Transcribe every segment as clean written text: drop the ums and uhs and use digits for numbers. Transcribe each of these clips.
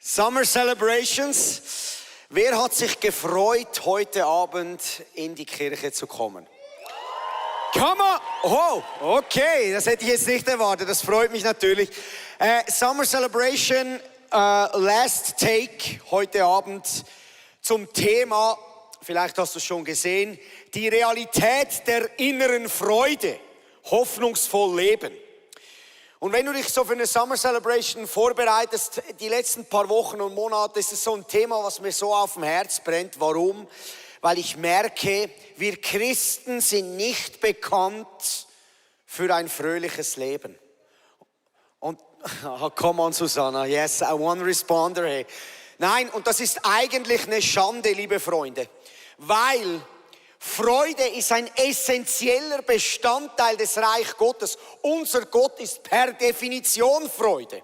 Summer Celebrations. Wer hat sich gefreut, heute Abend in die Kirche zu kommen? Come on! Oh, okay, das hätte ich jetzt nicht erwartet. Das freut mich natürlich. Summer Celebration, Last Take heute Abend zum Thema, vielleicht hast du es schon gesehen, die Realität der inneren Freude, hoffnungsvoll leben. Und wenn du dich so für eine Summer Celebration vorbereitest, die letzten paar Wochen und Monate, ist es so ein Thema, was mir so auf dem Herz brennt. Warum? Weil ich merke, wir Christen sind nicht bekannt für ein fröhliches Leben. Und, come on Susanna, yes, I want to responder. Hey. Nein, und das ist eigentlich eine Schande, liebe Freunde, weil Freude ist ein essentieller Bestandteil des Reich Gottes. Unser Gott ist per Definition Freude.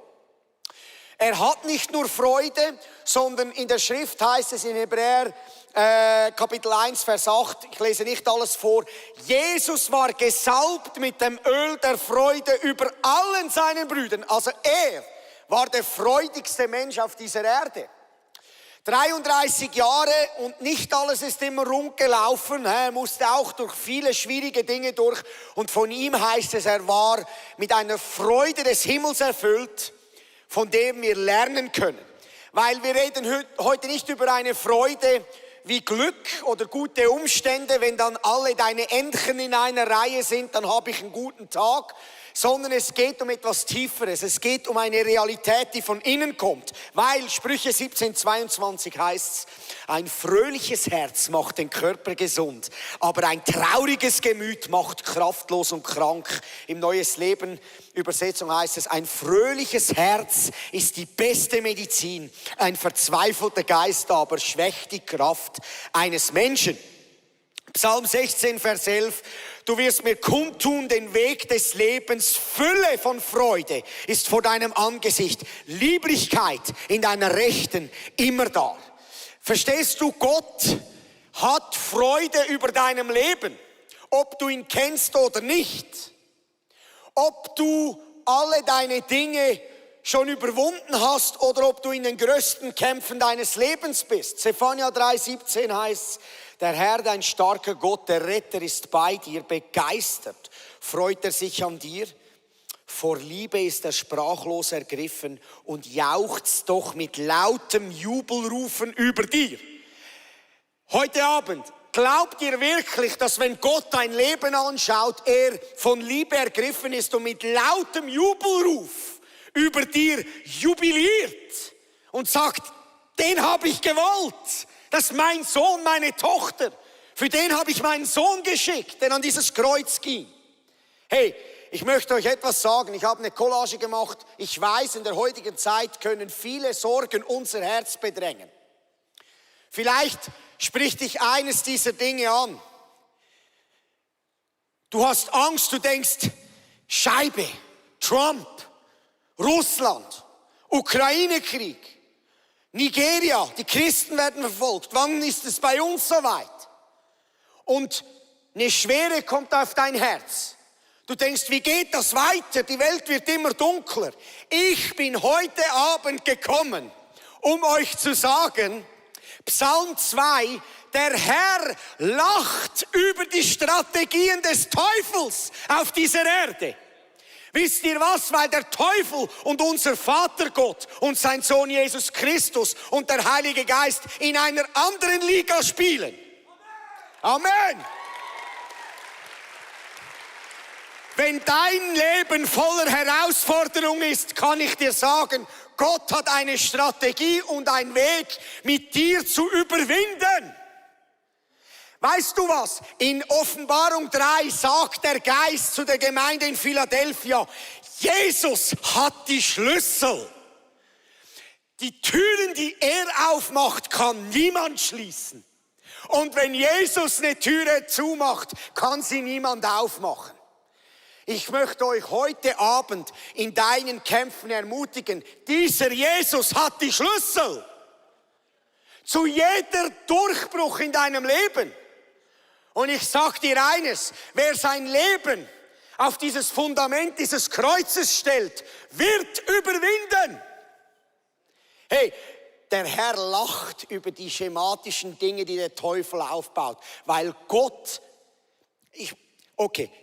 Er hat nicht nur Freude, sondern in der Schrift heißt es in Hebräer Kapitel 1, Vers 8, ich lese nicht alles vor, Jesus war gesalbt mit dem Öl der Freude über allen seinen Brüdern. Also er war der freudigste Mensch auf dieser Erde. 33 Jahre und nicht alles ist immer rund gelaufen. Er musste auch durch viele schwierige Dinge durch. Und von ihm heißt es, er war mit einer Freude des Himmels erfüllt, von dem wir lernen können. Weil wir reden heute nicht über eine Freude wie Glück oder gute Umstände. Wenn dann alle deine Entchen in einer Reihe sind, dann habe ich einen guten Tag. Sondern es geht um etwas Tieferes. Es geht um eine Realität, die von innen kommt. Weil Sprüche 17,22 heißt es, ein fröhliches Herz macht den Körper gesund, aber ein trauriges Gemüt macht kraftlos und krank. Im Neues Leben Übersetzung heißt es, ein fröhliches Herz ist die beste Medizin. Ein verzweifelter Geist aber schwächt die Kraft eines Menschen. Psalm 16, Vers 11, du wirst mir kundtun den Weg des Lebens, Fülle von Freude ist vor deinem Angesicht, Lieblichkeit in deiner Rechten immer da. Verstehst du, Gott hat Freude über deinem Leben, ob du ihn kennst oder nicht, ob du alle deine Dinge schon überwunden hast oder ob du in den größten Kämpfen deines Lebens bist. Zephania 3,17 heißt, der Herr, dein starker Gott, der Retter ist bei dir, begeistert freut er sich an dir. Vor Liebe ist er sprachlos ergriffen und jauchzt doch mit lautem Jubelrufen über dir. Heute Abend, glaubt ihr wirklich, dass wenn Gott dein Leben anschaut, er von Liebe ergriffen ist und mit lautem Jubelruf über dir jubiliert und sagt, den habe ich gewollt. Das ist mein Sohn, meine Tochter. Für den habe ich meinen Sohn geschickt, der an dieses Kreuz ging. Hey, ich möchte euch etwas sagen. Ich habe eine Collage gemacht. Ich weiß, in der heutigen Zeit können viele Sorgen unser Herz bedrängen. Vielleicht spricht dich eines dieser Dinge an. Du hast Angst, du denkst, Scheibe, Trump, Russland, Ukraine-Krieg, Nigeria, die Christen werden verfolgt. Wann ist es bei uns soweit? Und eine Schwere kommt auf dein Herz. Du denkst, wie geht das weiter? Die Welt wird immer dunkler. Ich bin heute Abend gekommen, um euch zu sagen, Psalm 2, der Herr lacht über die Strategien des Teufels auf dieser Erde. Wisst ihr was? Weil der Teufel und unser Vater Gott und sein Sohn Jesus Christus und der Heilige Geist in einer anderen Liga spielen. Amen. Wenn dein Leben voller Herausforderung ist, kann ich dir sagen, Gott hat eine Strategie und einen Weg, mit dir zu überwinden. Weißt du was? In Offenbarung 3 sagt der Geist zu der Gemeinde in Philadelphia, Jesus hat die Schlüssel. Die Türen, die er aufmacht, kann niemand schließen. Und wenn Jesus eine Türe zumacht, kann sie niemand aufmachen. Ich möchte euch heute Abend in deinen Kämpfen ermutigen, dieser Jesus hat die Schlüssel zu jeder Durchbruch in deinem Leben. Und ich sag dir eines, wer sein Leben auf dieses Fundament dieses Kreuzes stellt, wird überwinden. Hey, der Herr lacht über die schematischen Dinge, die der Teufel aufbaut, weil Gott,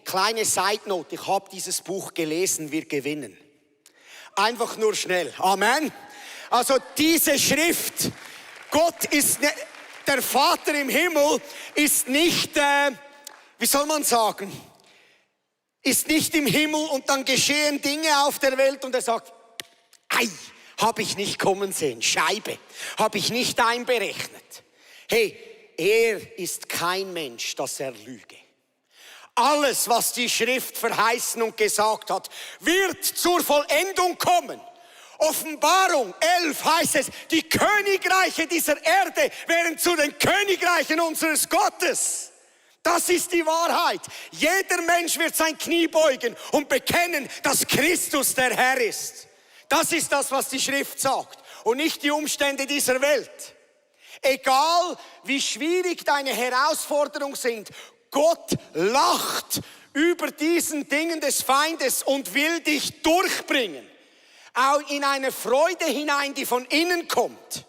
kleine Side Note, ich habe dieses Buch gelesen, wir gewinnen. Einfach nur schnell, Amen. Also diese Schrift, Gott ist, der Vater im Himmel ist nicht, wie soll man sagen, ist nicht im Himmel und dann geschehen Dinge auf der Welt und er sagt, ei, habe ich nicht kommen sehen, Scheibe, habe ich nicht einberechnet. Hey, er ist kein Mensch, dass er lüge. Alles, was die Schrift verheißen und gesagt hat, wird zur Vollendung kommen. Offenbarung 11 heißt es, die Königreiche dieser Erde werden zu den Königreichen unseres Gottes. Das ist die Wahrheit. Jeder Mensch wird sein Knie beugen und bekennen, dass Christus der Herr ist. Das ist das, was die Schrift sagt und nicht die Umstände dieser Welt. Egal, wie schwierig deine Herausforderungen sind, Gott lacht über diesen Dingen des Feindes und will dich durchbringen. Auch in eine Freude hinein, die von innen kommt.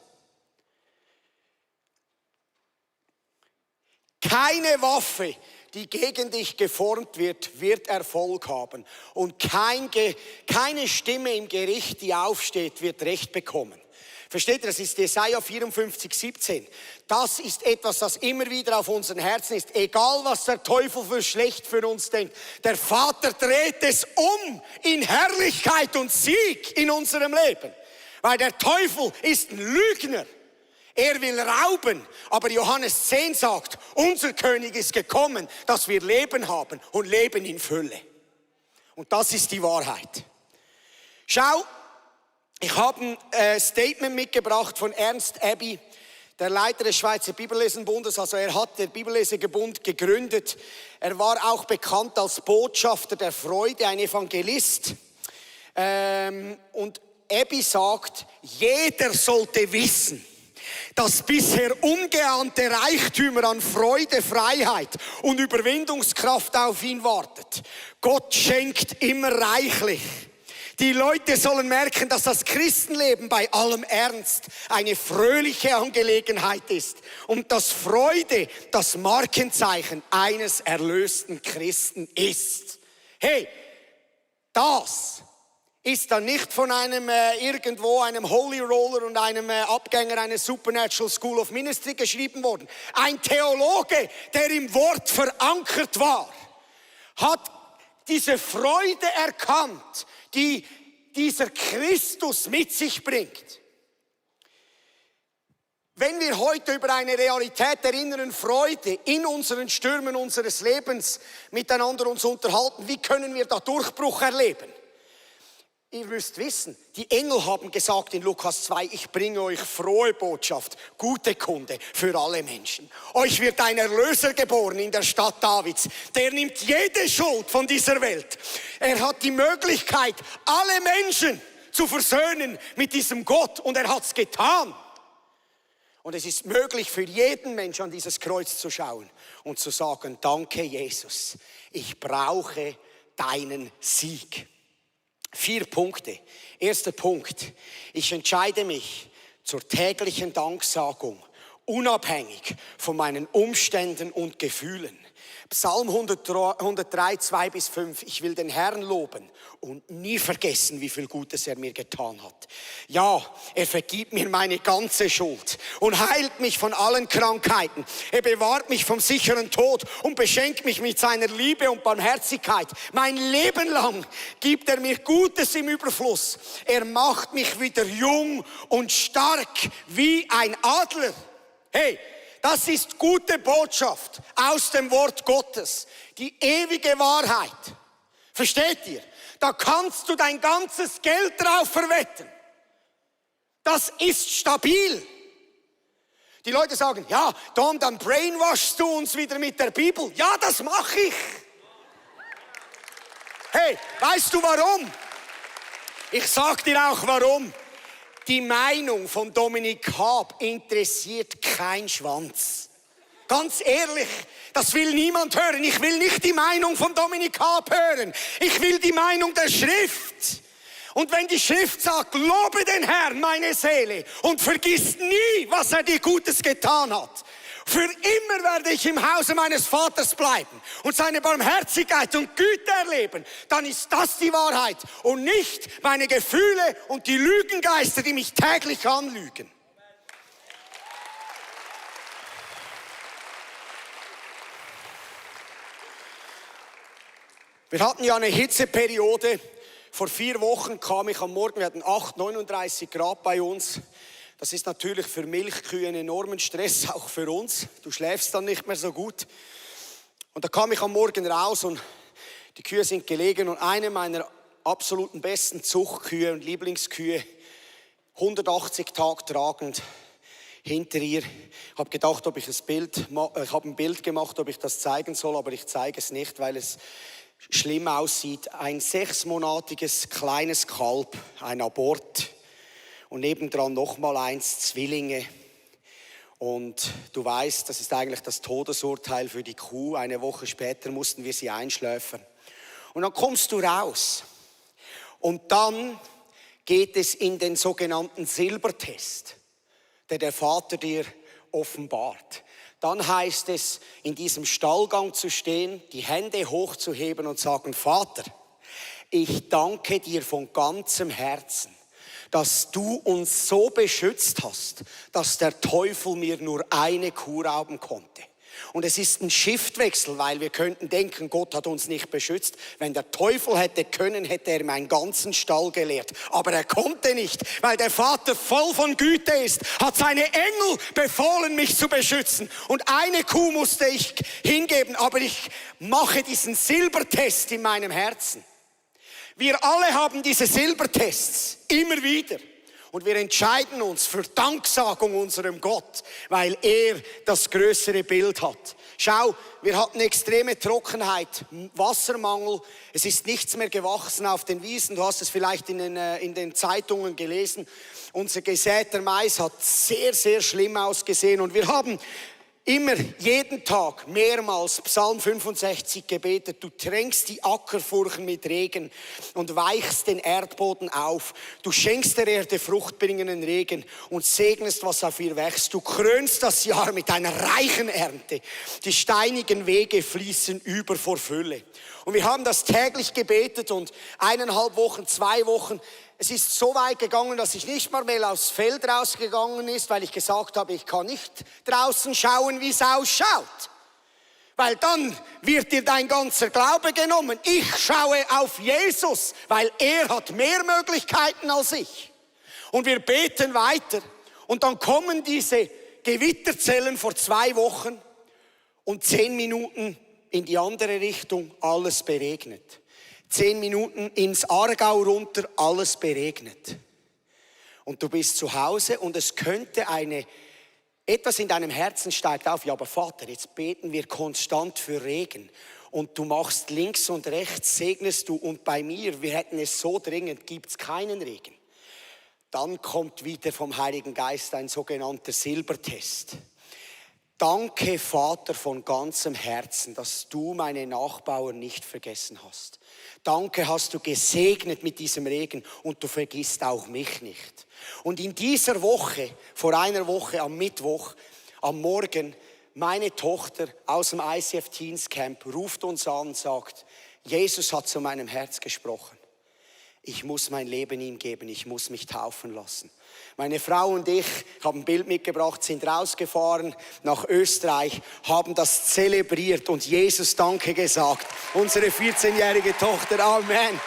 Keine Waffe, die gegen dich geformt wird, wird Erfolg haben. Und keine Stimme im Gericht, die aufsteht, wird Recht bekommen. Versteht ihr, das ist Jesaja 54, 17. Das ist etwas, das immer wieder auf unseren Herzen ist. Egal, was der Teufel für schlecht für uns denkt. Der Vater dreht es um in Herrlichkeit und Sieg in unserem Leben. Weil der Teufel ist ein Lügner. Er will rauben, aber Johannes 10 sagt, unser König ist gekommen, dass wir Leben haben und Leben in Fülle. Und das ist die Wahrheit. Schau, ich habe ein Statement mitgebracht von Ernst Abbey, der Leiter des Schweizer Bibellesenbundes. Also er hat den Bibelleserbund gegründet. Er war auch bekannt als Botschafter der Freude, ein Evangelist. Und Abbey sagt, jeder sollte wissen, dass bisher ungeahnte Reichtümer an Freude, Freiheit und Überwindungskraft auf ihn wartet. Gott schenkt immer reichlich. Die Leute sollen merken, dass das Christenleben bei allem Ernst eine fröhliche Angelegenheit ist und dass Freude das Markenzeichen eines erlösten Christen ist. Hey, das ist dann nicht von einem einem Holy Roller und einem Abgänger einer Supernatural School of Ministry geschrieben worden. Ein Theologe, der im Wort verankert war, hat diese Freude erkannt, die dieser Christus mit sich bringt. Wenn wir heute über eine Realität der inneren Freude in unseren Stürmen unseres Lebens miteinander uns unterhalten, wie können wir da Durchbruch erleben? Ihr müsst wissen, die Engel haben gesagt in Lukas 2, ich bringe euch frohe Botschaft, gute Kunde für alle Menschen. Euch wird ein Erlöser geboren in der Stadt Davids. Der nimmt jede Schuld von dieser Welt. Er hat die Möglichkeit, alle Menschen zu versöhnen mit diesem Gott. Und er hat es getan. Und es ist möglich für jeden Menschen an dieses Kreuz zu schauen und zu sagen, danke Jesus, ich brauche deinen Sieg. 4 Punkte. Erster Punkt. Ich entscheide mich zur täglichen Danksagung, unabhängig von meinen Umständen und Gefühlen. Psalm 103, 2 bis 5. Ich will den Herrn loben und nie vergessen, wie viel Gutes er mir getan hat. Ja, er vergibt mir meine ganze Schuld und heilt mich von allen Krankheiten. Er bewahrt mich vom sicheren Tod und beschenkt mich mit seiner Liebe und Barmherzigkeit. Mein Leben lang gibt er mir Gutes im Überfluss. Er macht mich wieder jung und stark wie ein Adler. Hey, das ist gute Botschaft aus dem Wort Gottes. Die ewige Wahrheit. Versteht ihr? Da kannst du dein ganzes Geld drauf verwetten. Das ist stabil. Die Leute sagen, ja, Don, dann brainwashst du uns wieder mit der Bibel. Ja, das mache ich. Hey, weißt du warum? Ich sag dir auch warum. Die Meinung von Dominik Haab interessiert kein Schwanz. Ganz ehrlich, das will niemand hören. Ich will nicht die Meinung von Dominik Haab hören. Ich will die Meinung der Schrift. Und wenn die Schrift sagt, lobe den Herrn, meine Seele, und vergiss nie, was er dir Gutes getan hat. Für immer werde ich im Hause meines Vaters bleiben und seine Barmherzigkeit und Güte erleben. Dann ist das die Wahrheit und nicht meine Gefühle und die Lügengeister, die mich täglich anlügen. Wir hatten ja eine Hitzeperiode. Vor 4 Wochen kam ich am Morgen, wir hatten 39 Grad bei uns. Das ist natürlich für Milchkühe einen enormen Stress, auch für uns. Du schläfst dann nicht mehr so gut. Und da kam ich am Morgen raus und die Kühe sind gelegen und eine meiner absoluten besten Zuchtkühe und Lieblingskühe, 180 Tage tragend, hinter ihr. Ich habe gedacht, ich habe ein Bild gemacht, ob ich das zeigen soll, aber ich zeige es nicht, weil es schlimm aussieht. Ein 6-monatiges kleines Kalb, ein Abort. Und nebendran nochmal 1, Zwillinge. Und du weißt, das ist eigentlich das Todesurteil für die Kuh. Eine Woche später mussten wir sie einschläfern. Und dann kommst du raus. Und dann geht es in den sogenannten Silbertest, der Vater dir offenbart. Dann heißt es, in diesem Stallgang zu stehen, die Hände hochzuheben und sagen, Vater, ich danke dir von ganzem Herzen, dass du uns so beschützt hast, dass der Teufel mir nur eine Kuh rauben konnte. Und es ist ein Shiftwechsel, weil wir könnten denken, Gott hat uns nicht beschützt. Wenn der Teufel hätte können, hätte er meinen ganzen Stall geleert. Aber er konnte nicht, weil der Vater voll von Güte ist, hat seine Engel befohlen, mich zu beschützen. Und eine Kuh musste ich hingeben, aber ich mache diesen Silbertest in meinem Herzen. Wir alle haben diese Silbertests, immer wieder. Und wir entscheiden uns für Danksagung unserem Gott, weil er das größere Bild hat. Schau, wir hatten extreme Trockenheit, Wassermangel. Es ist nichts mehr gewachsen auf den Wiesen. Du hast es vielleicht in den Zeitungen gelesen. Unser gesäter Mais hat sehr, sehr schlimm ausgesehen. Und wir haben immer, jeden Tag, mehrmals Psalm 65 gebetet. Du tränkst die Ackerfurchen mit Regen und weichst den Erdboden auf. Du schenkst der Erde fruchtbringenden Regen und segnest, was auf ihr wächst. Du krönst das Jahr mit einer reichen Ernte. Die steinigen Wege fließen über vor Fülle. Und wir haben das täglich gebetet und 1,5 Wochen, 2 Wochen, es ist so weit gegangen, dass ich nicht mal mehr aufs Feld rausgegangen ist, weil ich gesagt habe, ich kann nicht draußen schauen, wie es ausschaut. Weil dann wird dir dein ganzer Glaube genommen. Ich schaue auf Jesus, weil er hat mehr Möglichkeiten als ich. Und wir beten weiter. Und dann kommen diese Gewitterzellen vor 2 Wochen und 10 Minuten in die andere Richtung, alles beregnet. 10 Minuten ins Aargau runter, alles beregnet. Und du bist zu Hause und es könnte etwas in deinem Herzen steigt auf. Ja, aber Vater, jetzt beten wir konstant für Regen. Und du machst links und rechts, segnest du. Und bei mir, wir hätten es so dringend, gibt es keinen Regen. Dann kommt wieder vom Heiligen Geist ein sogenannter Silbertest. Danke, Vater, von ganzem Herzen, dass du meine Nachbarn nicht vergessen hast. Danke, hast du gesegnet mit diesem Regen und du vergisst auch mich nicht. Und in dieser Woche, vor einer Woche am Mittwoch, am Morgen, meine Tochter aus dem ICF Teens Camp ruft uns an und sagt, Jesus hat zu meinem Herz gesprochen. Ich muss mein Leben ihm geben, ich muss mich taufen lassen. Meine Frau und ich haben ein Bild mitgebracht, sind rausgefahren nach Österreich, haben das zelebriert und Jesus Danke gesagt. Unsere 14-jährige Tochter, Amen.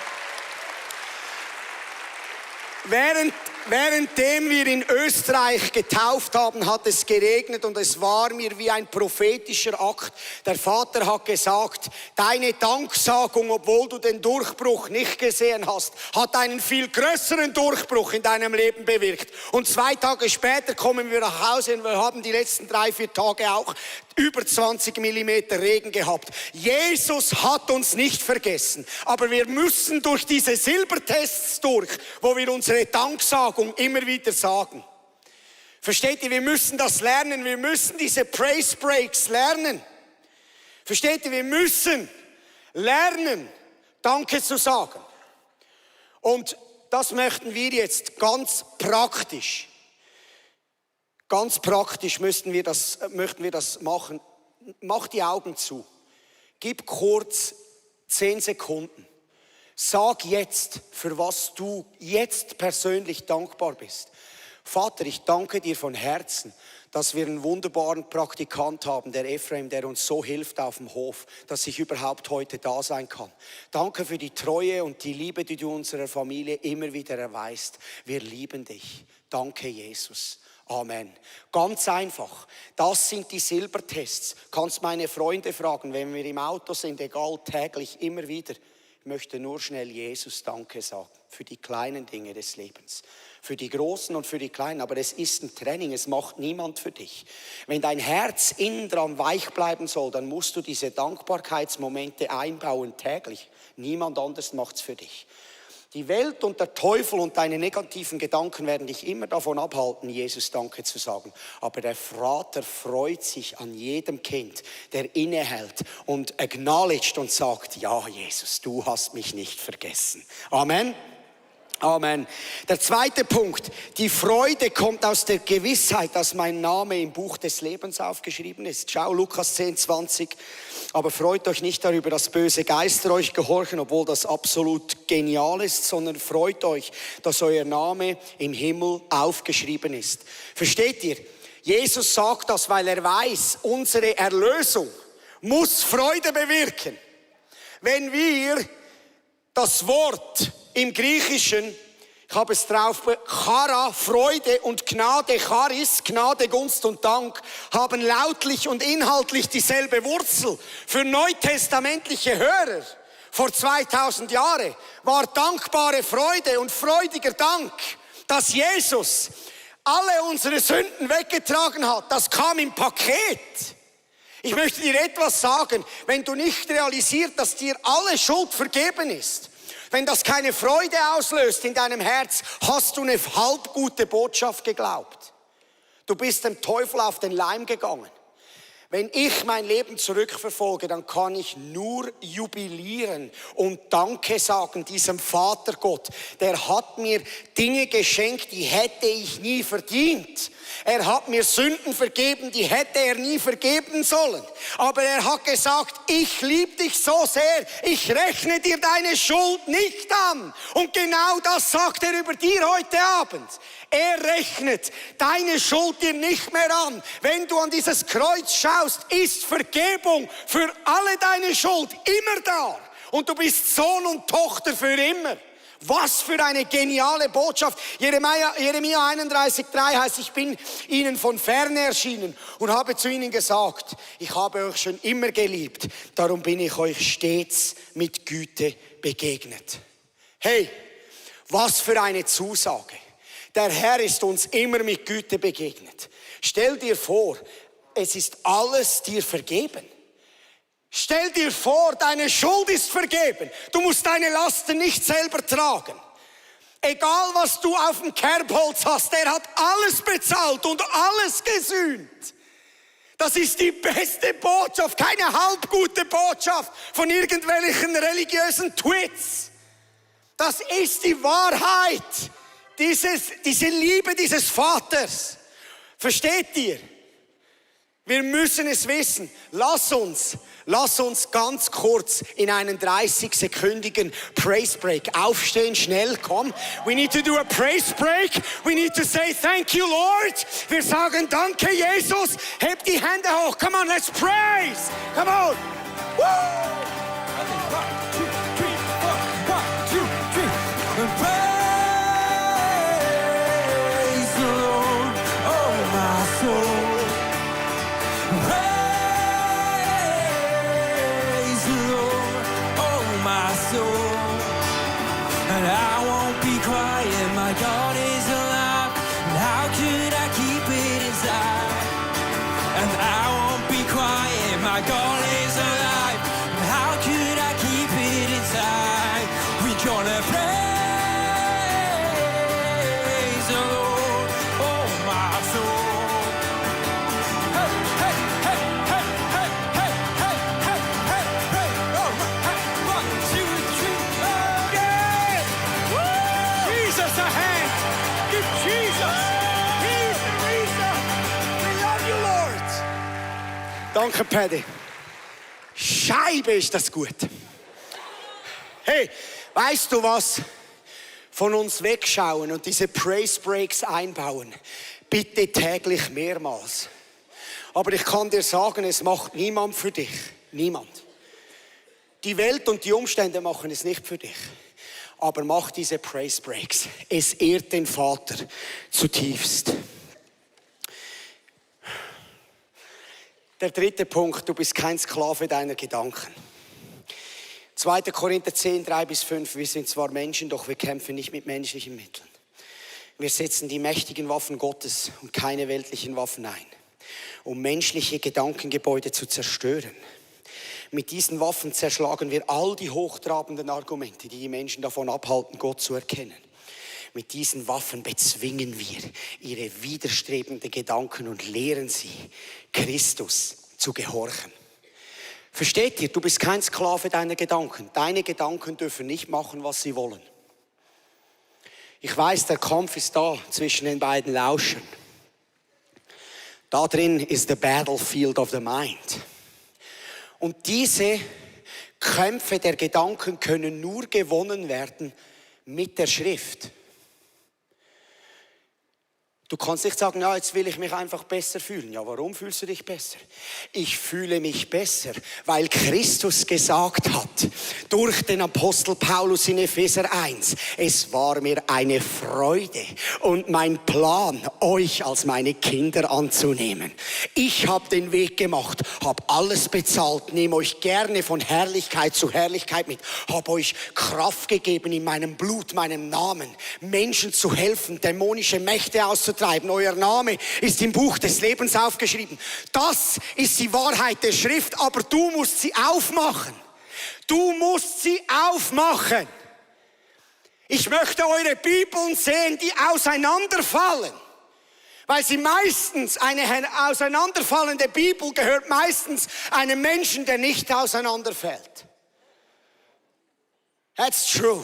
Währenddem wir in Österreich getauft haben, hat es geregnet und es war mir wie ein prophetischer Akt. Der Vater hat gesagt, deine Danksagung, obwohl du den Durchbruch nicht gesehen hast, hat einen viel größeren Durchbruch in deinem Leben bewirkt. Und 2 Tage später kommen wir nach Hause und wir haben die letzten 3-4 Tage auch über 20 Millimeter Regen gehabt. Jesus hat uns nicht vergessen, aber wir müssen durch diese Silbertests durch, wo wir unsere Danksagung immer wieder sagen. Versteht ihr, wir müssen das lernen, wir müssen diese Praise Breaks lernen. Versteht ihr, wir müssen lernen, Danke zu sagen. Und das möchten wir jetzt ganz praktisch möchten wir das machen. Mach die Augen zu. Gib kurz 10 Sekunden. Sag jetzt, für was du jetzt persönlich dankbar bist. Vater, ich danke dir von Herzen, dass wir einen wunderbaren Praktikant haben, der Ephraim, der uns so hilft auf dem Hof, dass ich überhaupt heute da sein kann. Danke für die Treue und die Liebe, die du unserer Familie immer wieder erweist. Wir lieben dich. Danke, Jesus. Amen. Ganz einfach. Das sind die Silbertests. Kannst meine Freunde fragen, wenn wir im Auto sind, egal, täglich, immer wieder. Ich möchte nur schnell Jesus Danke sagen für die kleinen Dinge des Lebens. Für die großen und für die kleinen. Aber es ist ein Training, es macht niemand für dich. Wenn dein Herz innen dran weich bleiben soll, dann musst du diese Dankbarkeitsmomente einbauen täglich. Niemand anders macht's für dich. Die Welt und der Teufel und deine negativen Gedanken werden dich immer davon abhalten, Jesus Danke zu sagen. Aber der Vater freut sich an jedem Kind, der innehält und acknowledged und sagt, ja Jesus, du hast mich nicht vergessen. Amen. Amen. Der zweite Punkt, die Freude kommt aus der Gewissheit, dass mein Name im Buch des Lebens aufgeschrieben ist. Schau, Lukas 10,20. Aber freut euch nicht darüber, dass böse Geister euch gehorchen, obwohl das absolut genial ist, sondern freut euch, dass euer Name im Himmel aufgeschrieben ist. Versteht ihr? Jesus sagt das, weil er weiß, unsere Erlösung muss Freude bewirken. Wenn wir das Wort im Griechischen, ich habe es drauf, Chara, Freude und Gnade, Charis, Gnade, Gunst und Dank, haben lautlich und inhaltlich dieselbe Wurzel. Für neutestamentliche Hörer vor 2000 Jahren war dankbare Freude und freudiger Dank, dass Jesus alle unsere Sünden weggetragen hat. Das kam im Paket. Ich möchte dir etwas sagen, wenn du nicht realisierst, dass dir alle Schuld vergeben ist, wenn das keine Freude auslöst in deinem Herz, hast du eine halbgute Botschaft geglaubt. Du bist dem Teufel auf den Leim gegangen. Wenn ich mein Leben zurückverfolge, dann kann ich nur jubilieren und Danke sagen diesem Vater Gott. Der hat mir Dinge geschenkt, die hätte ich nie verdient. Er hat mir Sünden vergeben, die hätte er nie vergeben sollen. Aber er hat gesagt, ich liebe dich so sehr, ich rechne dir deine Schuld nicht an. Und genau das sagt er über dir heute Abend. Er rechnet deine Schuld dir nicht mehr an. Wenn du an dieses Kreuz schaust, ist Vergebung für alle deine Schuld immer da. Und du bist Sohn und Tochter für immer. Was für eine geniale Botschaft. Jeremia 31,3 heißt, ich bin ihnen von ferne erschienen und habe zu ihnen gesagt, ich habe euch schon immer geliebt, darum bin ich euch stets mit Güte begegnet. Hey, was für eine Zusage. Der Herr ist uns immer mit Güte begegnet. Stell dir vor, es ist alles dir vergeben. Stell dir vor, deine Schuld ist vergeben. Du musst deine Lasten nicht selber tragen. Egal, was du auf dem Kerbholz hast, der hat alles bezahlt und alles gesühnt. Das ist die beste Botschaft, keine halbgute Botschaft von irgendwelchen religiösen Tweets. Das ist die Wahrheit, diese Liebe dieses Vaters. Versteht ihr? Wir müssen es wissen. Lass uns ganz kurz in einen 30-sekündigen Praise Break aufstehen. Schnell, komm. We need to do a praise break. We need to say thank you, Lord. Wir sagen Danke, Jesus. Hebt die Hände hoch. Come on, let's praise. Come on. Woo! 1, 2, 3, 4. 1, 2, 3. Praise the Lord, oh my soul. Praise the Lord, oh my soul. And I won't be quiet, my God is alive. And how could I keep it inside? And I won't be quiet, my God is alive. And how could I keep it inside? We're gonna praise the Lord, oh my soul. Hey, hey, hey, hey, hey, hey, hey, hey, hey, hey, oh, hey, 1, 2, 3, oh yeah! Woo! Danke, Paddy. Scheibe, ist das gut. Hey, weißt du was? Von uns wegschauen und diese Praise Breaks einbauen. Bitte täglich mehrmals. Aber ich kann dir sagen, es macht niemand für dich. Niemand. Die Welt und die Umstände machen es nicht für dich. Aber mach diese Praise Breaks. Es ehrt den Vater zutiefst. Der dritte Punkt, du bist kein Sklave deiner Gedanken. 2. Korinther 10, 3-5, wir sind zwar Menschen, doch wir kämpfen nicht mit menschlichen Mitteln. Wir setzen die mächtigen Waffen Gottes und keine weltlichen Waffen ein, um menschliche Gedankengebäude zu zerstören. Mit diesen Waffen zerschlagen wir all die hochtrabenden Argumente, die die Menschen davon abhalten, Gott zu erkennen. Mit diesen Waffen bezwingen wir ihre widerstrebenden Gedanken und lehren sie, Christus zu gehorchen. Versteht ihr, du bist kein Sklave deiner Gedanken. Deine Gedanken dürfen nicht machen, was sie wollen. Ich weiß, der Kampf ist da zwischen den beiden Lauschern. Da drin ist the battlefield of the mind. Und diese Kämpfe der Gedanken können nur gewonnen werden mit der Schrift. Du kannst nicht sagen, ja, jetzt will ich mich einfach besser fühlen. Ja, warum fühlst du dich besser? Ich fühle mich besser, weil Christus gesagt hat, durch den Apostel Paulus in Epheser 1, es war mir eine Freude und mein Plan, euch als meine Kinder anzunehmen. Ich habe den Weg gemacht, habe alles bezahlt, nehme euch gerne von Herrlichkeit zu Herrlichkeit mit, habe euch Kraft gegeben in meinem Blut, meinem Namen, Menschen zu helfen, dämonische Mächte auszutreiben. Euer Name ist im Buch des Lebens aufgeschrieben. Das ist die Wahrheit der Schrift, aber du musst sie aufmachen. Du musst sie aufmachen. Ich möchte eure Bibeln sehen, die auseinanderfallen. Weil sie meistens, eine auseinanderfallende Bibel gehört meistens einem Menschen, der nicht auseinanderfällt. That's true.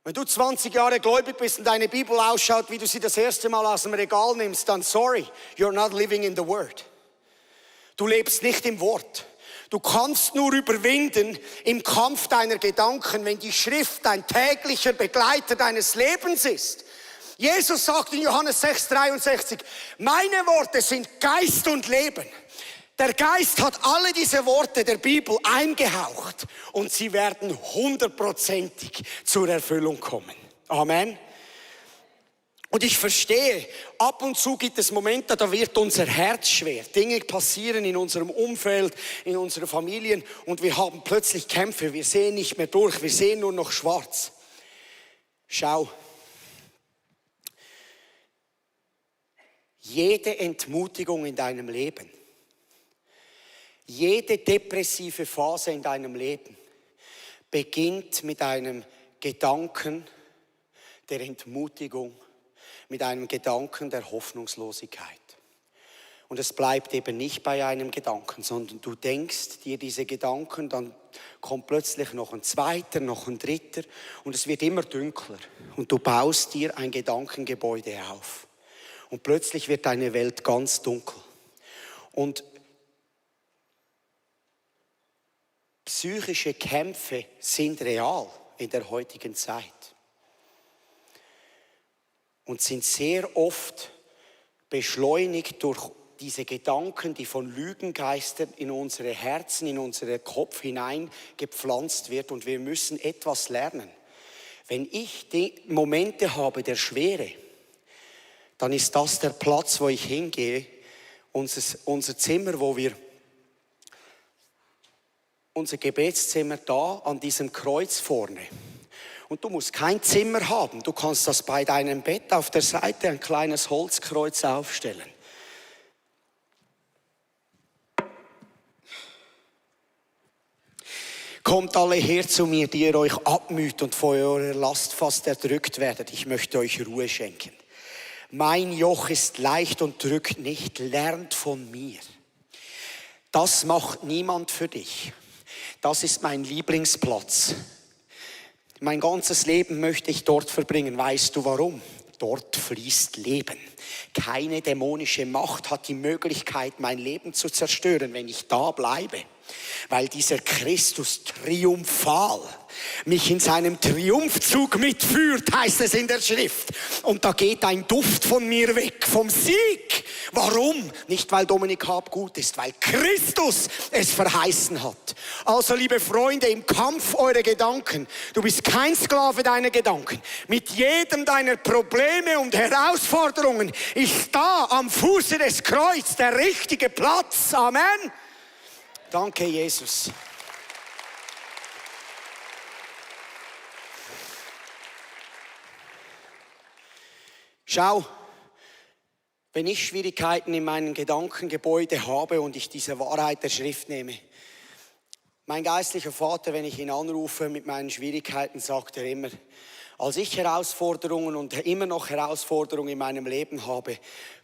Wenn du 20 Jahre gläubig bist und deine Bibel ausschaut, wie du sie das erste Mal aus dem Regal nimmst, dann sorry, you're not living in the Word. Du lebst nicht im Wort. Du kannst nur überwinden im Kampf deiner Gedanken, wenn die Schrift ein täglicher Begleiter deines Lebens ist. Jesus sagt in Johannes 6,63, meine Worte sind Geist und Leben. Der Geist hat alle diese Worte der Bibel eingehaucht und sie werden 100%ig zur Erfüllung kommen. Amen. Und ich verstehe, ab und zu gibt es Momente, da wird unser Herz schwer. Dinge passieren in unserem Umfeld, in unseren Familien und wir haben plötzlich Kämpfe. Wir sehen nicht mehr durch, wir sehen nur noch schwarz. Schau. Jede Entmutigung in deinem Leben, jede depressive Phase in deinem Leben beginnt mit einem Gedanken der Entmutigung, mit einem Gedanken der Hoffnungslosigkeit. Und es bleibt eben nicht bei einem Gedanken, sondern du denkst dir diese Gedanken, dann kommt plötzlich noch ein zweiter, noch ein dritter und es wird immer dunkler. Und du baust dir ein Gedankengebäude auf. Und plötzlich wird deine Welt ganz dunkel. Und psychische Kämpfe sind real in der heutigen Zeit. Und sind sehr oft beschleunigt durch diese Gedanken, die von Lügengeistern in unsere Herzen, in unseren Kopf hineingepflanzt wird. Und wir müssen etwas lernen. Wenn ich die Momente habe der Schwere, dann ist das der Platz, wo ich hingehe, unser Zimmer, unser Gebetszimmer da an diesem Kreuz vorne. Und du musst kein Zimmer haben, du kannst das bei deinem Bett auf der Seite ein kleines Holzkreuz aufstellen. Kommt alle her zu mir, die ihr euch abmüht und vor eurer Last fast erdrückt werdet. Ich möchte euch Ruhe schenken. Mein Joch ist leicht und drückt nicht, lernt von mir. Das macht niemand für dich. Das ist mein Lieblingsplatz. Mein ganzes Leben möchte ich dort verbringen. Weißt du warum? Dort fließt Leben. Keine dämonische Macht hat die Möglichkeit, mein Leben zu zerstören, wenn ich da bleibe. Weil dieser Christus triumphal mich in seinem Triumphzug mitführt, heißt es in der Schrift. Und da geht ein Duft von mir weg, vom Sieg. Warum? Nicht, weil Dominik Haab gut ist, weil Christus es verheißen hat. Also, liebe Freunde, im Kampf eure Gedanken. Du bist kein Sklave deiner Gedanken. Mit jedem deiner Probleme und Herausforderungen ist da am Fuße des Kreuzes der richtige Platz. Amen. Danke, Jesus. Schau, wenn ich Schwierigkeiten in meinem Gedankengebäude habe und ich diese Wahrheit der Schrift nehme, mein geistlicher Vater, wenn ich ihn anrufe mit meinen Schwierigkeiten, sagt er immer, als ich Herausforderungen und immer noch Herausforderungen in meinem Leben habe,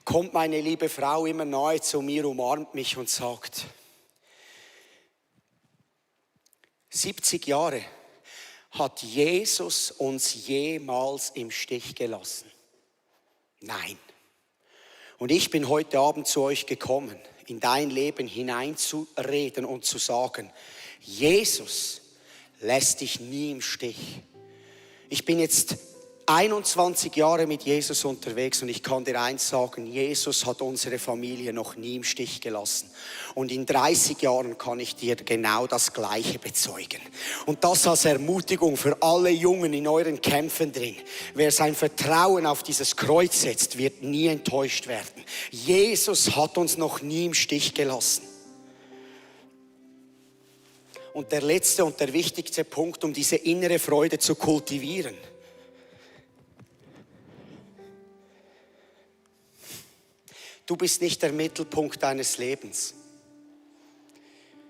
kommt meine liebe Frau immer nahe zu mir, umarmt mich und sagt, 70 Jahre hat Jesus uns jemals im Stich gelassen? Nein. Und ich bin heute Abend zu euch gekommen, in dein Leben hineinzureden und zu sagen, Jesus lässt dich nie im Stich. Ich bin jetzt 21 Jahre mit Jesus unterwegs und ich kann dir eins sagen, Jesus hat unsere Familie noch nie im Stich gelassen. Und in 30 Jahren kann ich dir genau das Gleiche bezeugen. Und das als Ermutigung für alle Jungen in euren Kämpfen drin. Wer sein Vertrauen auf dieses Kreuz setzt, wird nie enttäuscht werden. Jesus hat uns noch nie im Stich gelassen. Und der letzte und der wichtigste Punkt, um diese innere Freude zu kultivieren. Du bist nicht der Mittelpunkt deines Lebens.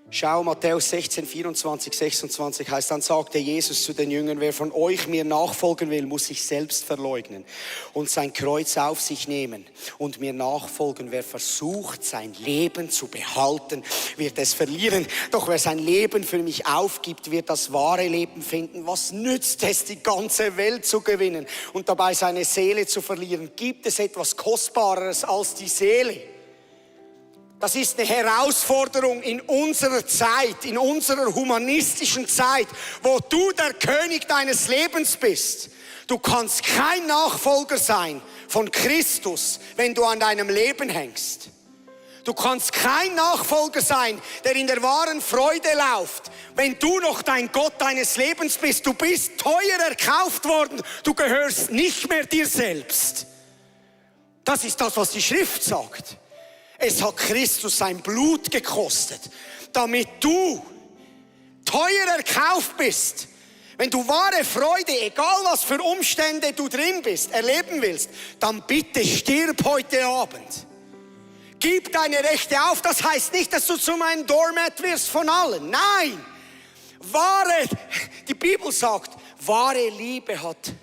Schau, Matthäus 16, 24, 26 heißt, dann sagte Jesus zu den Jüngern, wer von euch mir nachfolgen will, muss sich selbst verleugnen und sein Kreuz auf sich nehmen und mir nachfolgen. Wer versucht, sein Leben zu behalten, wird es verlieren. Doch wer sein Leben für mich aufgibt, wird das wahre Leben finden. Was nützt es, die ganze Welt zu gewinnen und dabei seine Seele zu verlieren? Gibt es etwas Kostbareres als die Seele? Das ist eine Herausforderung in unserer Zeit, in unserer humanistischen Zeit, wo du der König deines Lebens bist. Du kannst kein Nachfolger sein von Christus, wenn du an deinem Leben hängst. Du kannst kein Nachfolger sein, der in der wahren Freude läuft, wenn du noch dein Gott deines Lebens bist. Du bist teuer erkauft worden, du gehörst nicht mehr dir selbst. Das ist das, was die Schrift sagt. Es hat Christus sein Blut gekostet, damit du teuer erkauft bist. Wenn du wahre Freude, egal was für Umstände du drin bist, erleben willst, dann bitte stirb heute Abend. Gib deine Rechte auf. Das heißt nicht, dass du zu einem Doormat wirst von allen. Nein. Die Bibel sagt, wahre Liebe hat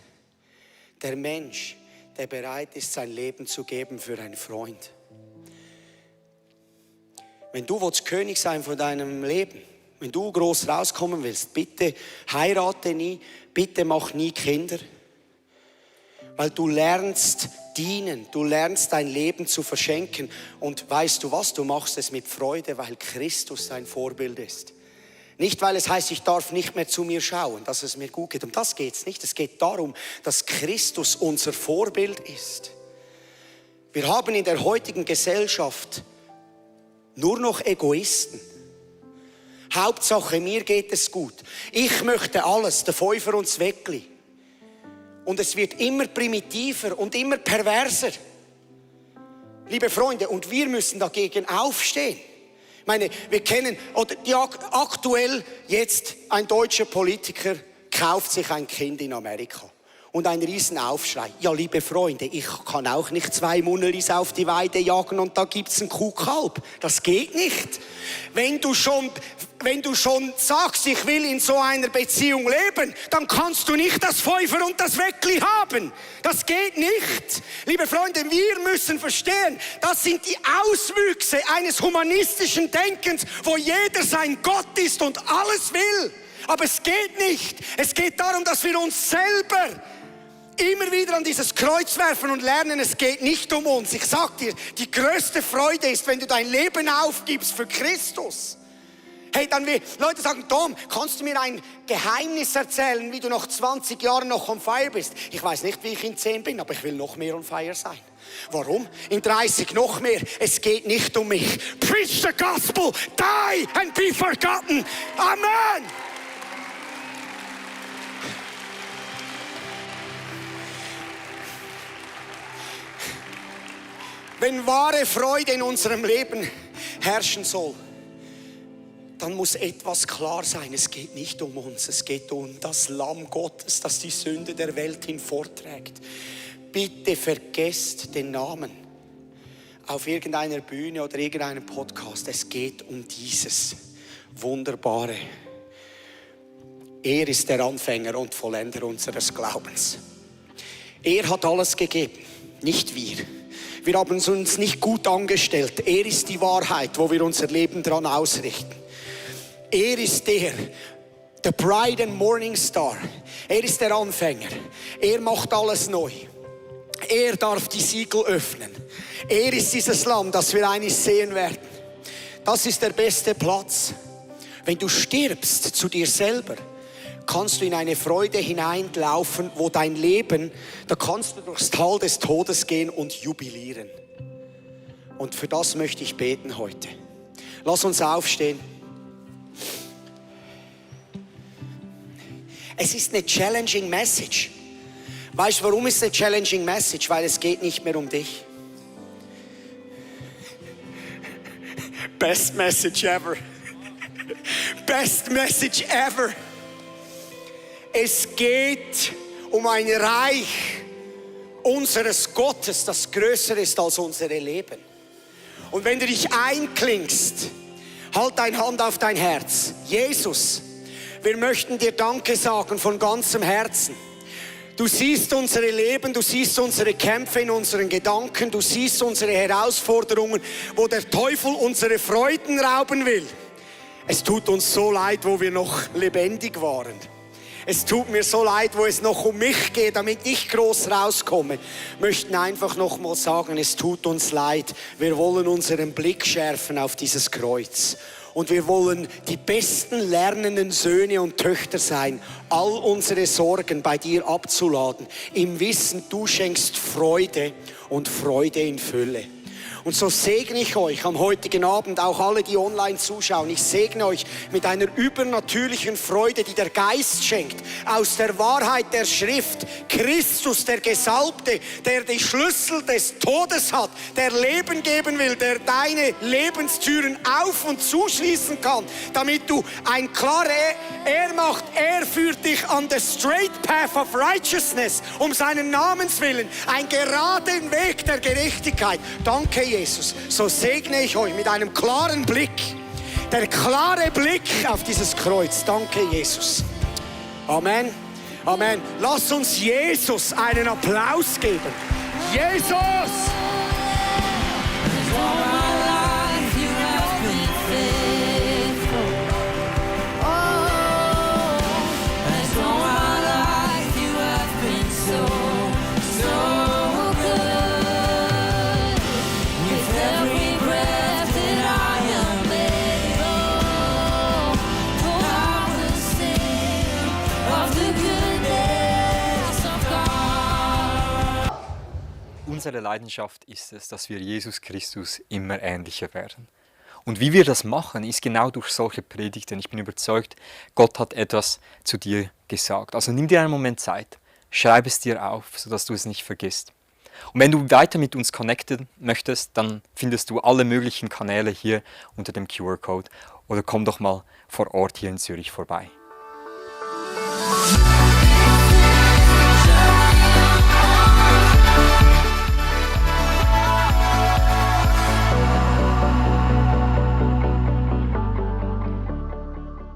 der Mensch, der bereit ist, sein Leben zu geben für einen Freund. Wenn du willst König sein von deinem Leben, wenn du groß rauskommen willst, bitte heirate nie, bitte mach nie Kinder. Weil du lernst dienen, du lernst dein Leben zu verschenken. Und weißt du was, du machst es mit Freude, weil Christus dein Vorbild ist. Nicht, weil es heißt, ich darf nicht mehr zu mir schauen, dass es mir gut geht. Um das geht es nicht. Es geht darum, dass Christus unser Vorbild ist. Wir haben in der heutigen Gesellschaft nur noch Egoisten. Hauptsache, mir geht es gut. Ich möchte alles, der Fünfer und das Weckli. Und es wird immer primitiver und immer perverser. Liebe Freunde, und wir müssen dagegen aufstehen. Ich meine, wir kennen, oder aktuell jetzt ein deutscher Politiker kauft sich ein Kind in Amerika. Und ein Riesenaufschrei. Ja, liebe Freunde, ich kann auch nicht 2 Munnelis auf die Weide jagen und da gibt's ein Kuhkalb. Das geht nicht. Wenn du schon sagst, ich will in so einer Beziehung leben, dann kannst du nicht das Fünfer und das Weckli haben. Das geht nicht. Liebe Freunde, wir müssen verstehen, das sind die Auswüchse eines humanistischen Denkens, wo jeder sein Gott ist und alles will. Aber es geht nicht. Es geht darum, dass wir uns selber Immer wieder an dieses Kreuz werfen und lernen, es geht nicht um uns. Ich sag dir, die größte Freude ist, wenn du dein Leben aufgibst für Christus. Hey, dann Leute sagen, Tom, kannst du mir ein Geheimnis erzählen, wie du nach 20 Jahren noch on fire bist? Ich weiß nicht, wie ich in 10 bin, aber ich will noch mehr on fire sein. Warum? In 30 noch mehr. Es geht nicht um mich. Preach the gospel, die and be forgotten. Amen. Wenn wahre Freude in unserem Leben herrschen soll, dann muss etwas klar sein. Es geht nicht um uns, es geht um das Lamm Gottes, das die Sünde der Welt hinvorträgt. Bitte vergesst den Namen auf irgendeiner Bühne oder irgendeinem Podcast. Es geht um dieses Wunderbare. Er ist der Anfänger und Vollender unseres Glaubens. Er hat alles gegeben, nicht wir. Wir haben es uns nicht gut angestellt. Er ist die Wahrheit, wo wir unser Leben dran ausrichten. Er ist der Bright and Morning Star. Er ist der Anfänger. Er macht alles neu. Er darf die Siegel öffnen. Er ist dieses Lamm, das wir eines sehen werden. Das ist der beste Platz. Wenn du stirbst zu dir selber, kannst du in eine Freude hineinlaufen, wo dein Leben, da kannst du durchs Tal des Todes gehen und jubilieren. Und für das möchte ich beten heute. Lass uns aufstehen. Es ist eine challenging Message. Weißt du, warum ist es eine challenging Message? Weil es geht nicht mehr um dich. Best message ever. Best message ever. Es geht um ein Reich unseres Gottes, das größer ist als unsere Leben. Und wenn du dich einklingst, halt deine Hand auf dein Herz. Jesus, wir möchten dir Danke sagen von ganzem Herzen. Du siehst unsere Leben, du siehst unsere Kämpfe in unseren Gedanken, du siehst unsere Herausforderungen, wo der Teufel unsere Freuden rauben will. Es tut uns so leid, wo wir noch lebendig waren. Es tut mir so leid, wo es noch um mich geht, damit ich groß rauskomme. Möchten einfach noch mal sagen, es tut uns leid. Wir wollen unseren Blick schärfen auf dieses Kreuz. Und wir wollen die besten lernenden Söhne und Töchter sein, all unsere Sorgen bei dir abzuladen, im Wissen, du schenkst Freude und Freude in Fülle. Und so segne ich euch am heutigen Abend, auch alle, die online zuschauen. Ich segne euch mit einer übernatürlichen Freude, die der Geist schenkt, aus der Wahrheit der Schrift. Christus, der Gesalbte, der die Schlüssel des Todes hat, der Leben geben will, der deine Lebenstüren auf- und zuschließen kann, damit du ein klarer, er führt dich an the straight path of righteousness, um seinen Namens willen, einen geraden Weg der Gerechtigkeit. Danke, Jesus. So segne ich euch mit einem klaren Blick. Der klare Blick auf dieses Kreuz. Danke, Jesus. Amen. Amen. Lass uns Jesus einen Applaus geben. Jesus! Unsere Leidenschaft ist es, dass wir Jesus Christus immer ähnlicher werden. Und wie wir das machen, ist genau durch solche Predigten. Ich bin überzeugt, Gott hat etwas zu dir gesagt. Also nimm dir einen Moment Zeit, schreib es dir auf, sodass du es nicht vergisst. Und wenn du weiter mit uns connecten möchtest, dann findest du alle möglichen Kanäle hier unter dem QR-Code oder komm doch mal vor Ort hier in Zürich vorbei.